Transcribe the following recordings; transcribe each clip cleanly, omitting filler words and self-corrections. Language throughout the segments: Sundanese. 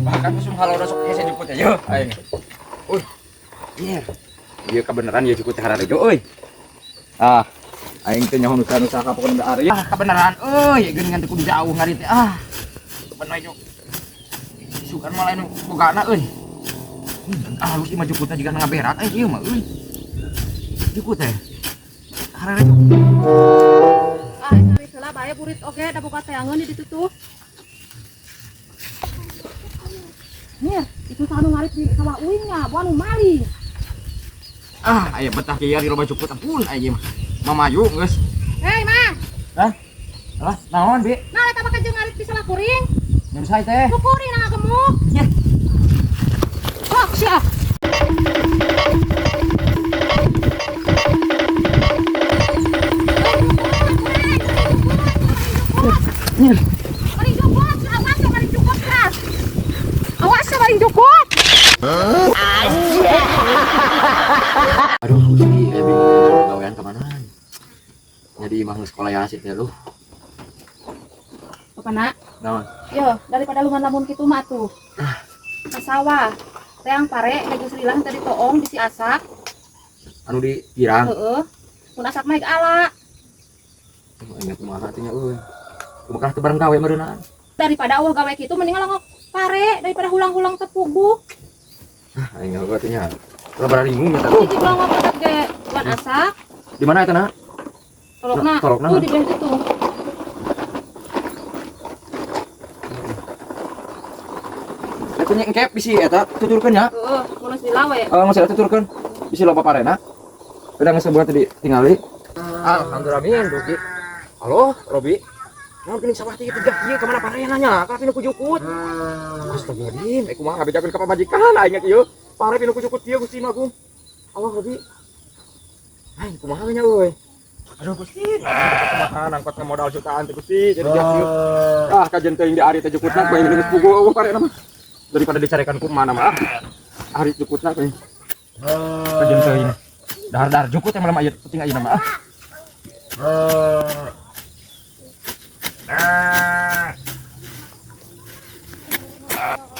Bahkan musuh halo sok hese jukut ya yeuh aing. Uy. Iya. Ieu kabeneran ieu jukut teh hararejo euy. Ah, aing teh nyaho nu saha pokona da ari. Ah, kabeneran euy, geuningan teh kudu jauh ngarit teh. Ah. Bener juk. Sugan mah lain bogana euy. Ah, halus ieu mah jukutna jiga ngaberak euy ieu mah euy. Jukut teh. Hararejo. Ah, cari heula bae burit oge da boga teangeun di ditu tuh. Nir, itu anu ngarit di sawah uing nya, buah anu maling. Ah, aya betah kieu di loba jukut ampun aing mah. Mamayu geus. Hei, Mang. Hah? Alah, naon, Bi? Nah, eta mah jeung ngarit di salah kuring. Nyun sae teh. Nu kuring na gemuk. Ya. Sok sia. Nyir. Maling jukut, awas ya maling jukut ya. Awas ya maling jukut. Aduh, Gusti, saya bingung gawean kemana. Jadi imah geus sekolah ya sih teh lu. Apa nak? Naon? Yo, daripada lu lamun kitu mah tuh. Ka sawah. Teang pare geus lillah tadi toong bisi asak. Anu di pirang. Heeh. Mun asak mah ala. Ingat kumaha teh nya euy. Kumaha teu bareng gawe meureunaan. Daripada awah gawe kitu mending ngalongok pare daripada hulang-hulang tepuguh. Ah, aing gawe teh nya. Lebaran bingung eta lu. Hiji longok tetep ge wan asak. Di mana eta na? Tolokna. Tolokna. Tuh di bawah situ. Eta nya engke bisi eta tuturkeun nya. Heeh, mun geus dilawe. Eh, geus eta tuturkeun. Bisi loba parena. Udah geus sebuah tadi tingali. Alhamdulillah min, Rugi. Halo, Robi. Naon geuning sawah teh tegak ieu ka mana parena nya? Ka pinu ku jukut. Astagfirullahaladzim, eh kumaha ngabejakeun ka pamajikan aing ieu. Pare pinu ku jukut ieu Gusti Agung. Allah Robi. Aing kumaha nya euy. Aduh Gusti, kumaha nangkot modal jutaan teh Gusti jadi jak ieu. Ah kajen teuing di ari teh jukutna bae geus puguh eueuh parena mah. Daripada dicarekan ku mana mah. Ari jukutna teh. Kajen teuing. Dahar-dahar jukut yang malam aya penting ayeuna mah.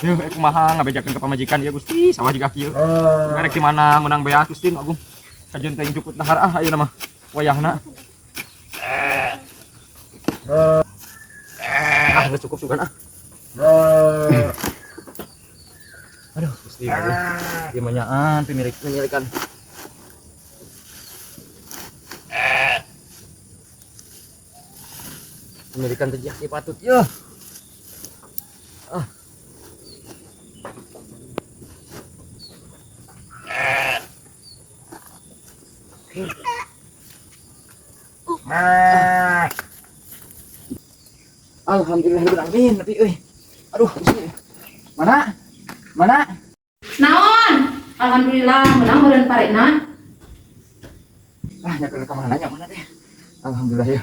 Yuh, eh kumaha ngabejakeun ka pamajikan ieu Gusti, sawah jiga kieu. Ngarek di mana menang beas Gusti nu Agung. Kajeun teuing jukut dahar ah ayeuna mah wayahna. Ah, geus cukup sugan ah. Aduh, Gusti Agung. Ieu mah nyaan pimilik pemilikan. Pemilikan teh jaki patut yeuh. Ah. Alhamdulillah rabbil alamin tapi euy. Aduh, Gusti. Mana? Mana? Naon? Alhamdulillah menang meureun parena. Ah, nyakeun ka mana nya mana teh. Alhamdulillah ya.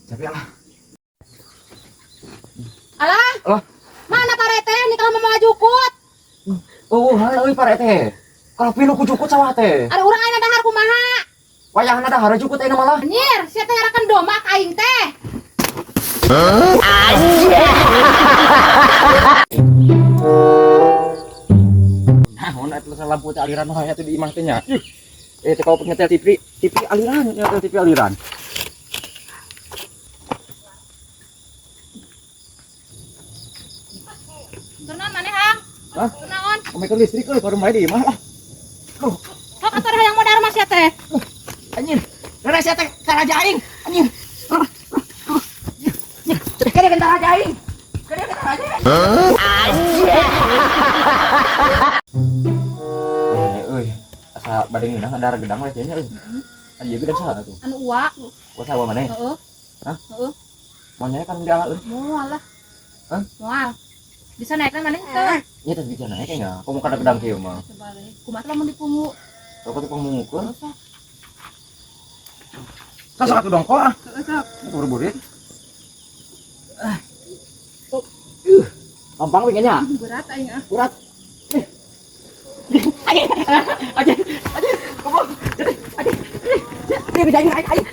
Capek lah. Alah. Alah. Mana pare teh ini kalau mau jukut? Oh, hal euy pare teh. Kalau pinu ku jukut sawah teh. Ada urang ayeuna dahar kumaha? Wayahna dahar jukut ayeuna malah. Anjir, sia teh ngarakan domba ka aing teh. Nah, on atuh lampu teh aliran wae atuh di imah teh nya. Ih. Eh teh kalau nyetel TV, TV aliran, nyetel TV aliran. Kunaon maneh, Hang? Hah? Kunaon? Omekeun listrik euy baru mae di imah lah. Duh, Sok atuh hayang modar mah sia teh. anjir. Rere sia teh karaja aing. Anjir. Kade kentara aing. Kade kentara aing. Eh euy, asa bade ngeunah ngadar gedang we nya euy. Anu ieu gedang saha atuh? Anu uak. Uak saha maneh? Heeh. Hah? Heeh. Monyetnya kan diala euy. Moal lah. Hah? Moal. Bisa naik maneh teh? Nya teh bisa naik nya. Komo kana gedang kieu mah. Coba we. Kumaha lamun dipungu? Sok atuh pangungukeun. Sok. Sok sok atuh dongko ah. Heeh, sok. Buru-buru. Ah. Gampang we nya. Berat aing ah. Berat. Ayo, ayo, ayo, ayo, ayo, ayo, ayo, ayo.